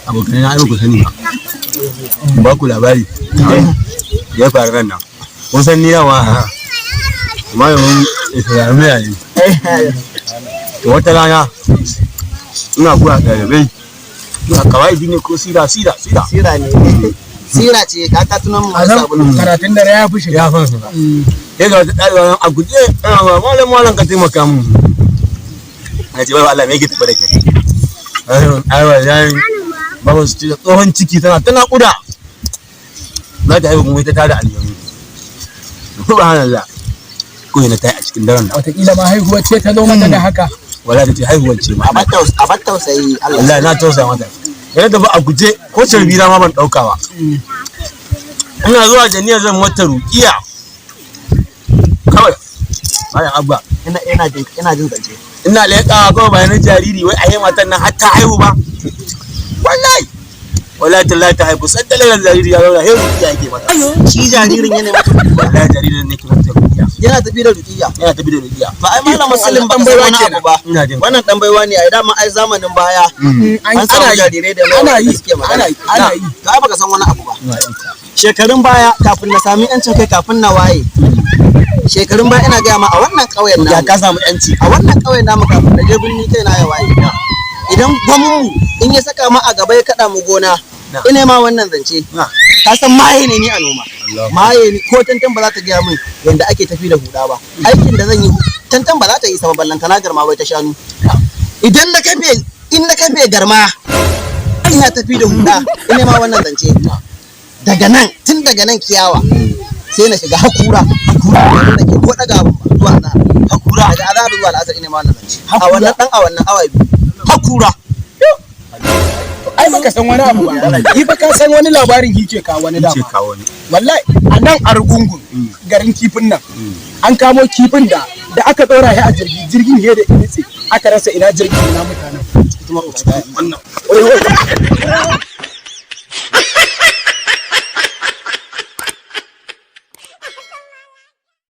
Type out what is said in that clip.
Abokanai na, ai ba ku sani ba. Ba ku labari da ya faru ran nan. Kun san ni yawa malamin Islamiyya ne. To, wata rana ina koya ɗalibai ina kawai ne ko sira sira sira. Sira ne, sira ce ka tunan mu A nan sabulu. Karatun dare ya fi shiga. Ya fasa sai ga wata ɗaliba nan a guje ana ba, "Malam, malam, ka taimaka mun." Na ce, "Bai Allah, me yake tafi da ke?" Ai wallahi babu su ce tsohon ciki, tana tana kuda za ta haihu, kuma ita ta da aljanu. Subhanallah, ko na tayi a cikin daren nan. Wataƙila ma haihuwar ce ta zo mata da haka. Wallahi ta ce haihuwar ce ma. A bar tausayi Allah. Wallahi na tausaya mata. Yana tafi a guje, ko carbi na ma ban dauka ba. Ina zuwa da niyyar zan mata ruqiya kawai, malam Abba. Ina jin zance. Ina leƙawa kawai bayanan jariri, wai a yi matan nan har ta haihu ba. Wallahi, wallahi tallahi ta haihu, san dalalar jariri ya zauna, sai ruqiya yake mata. Shi jaririn yana mata? Wallahi jaririn ne ke mata ruqiya. Yana tafi da ruqiya? Yana tafi da ruqiya. Ba ai malam Muslim ba Dan ka san baiwa wani abu kenan. ba. Ina jin. Wannan dan baiwa ne ai. Dama ai zamanin baya an samu Ana yi. jarirai da yawa Ana da yi. suke magana. Ana yi, ana yi. To, ai baka san wani abu ba. Ina jin ka. Shekarun baya, kafin na sami yancin kai, kafin na waye, shekarun baya, ina gaya ma, a wannan ƙauyen Ya namu, ka samu yanci? A wannan ƙauyen namu, kafin na je birni kai na ya waye, idan gwamnati in ya saka ma a gaba ya kaɗa mu gona, Na. ina ma wannan zance, Na. ka san maye ne ni a noma. Allah. Maye ni, ko tantan ba za ta gaya min yanda ake tafi da huda ba. Aikin da zan yi, tantan ba za ta yi sama, ballantana garma bai ta shanu. Idan na kafe, in na kafe garma ina tafi da huda, ina ma wannan zance, daga nan, tun daga nan Kiyawa, sai na shiga Hakura, Hakura da ke ko daga abun ba zuwa Azhar, Hakura, daga Azhar zuwa Al'asar, ina ma wannan zance, a wannan dan a wannan awa 2, Hakura. Ai baka san wani abu ba. Ni fa ka san wani labarin yake ka wani Ce dama. Kawo ne. Wallahi a nan Argungun, garin kifin nan, an kamo kifin da aka ɗora shi a jirgi, jirgin he da initse, aka rasa ina jirgin ina mutanen. Wannan.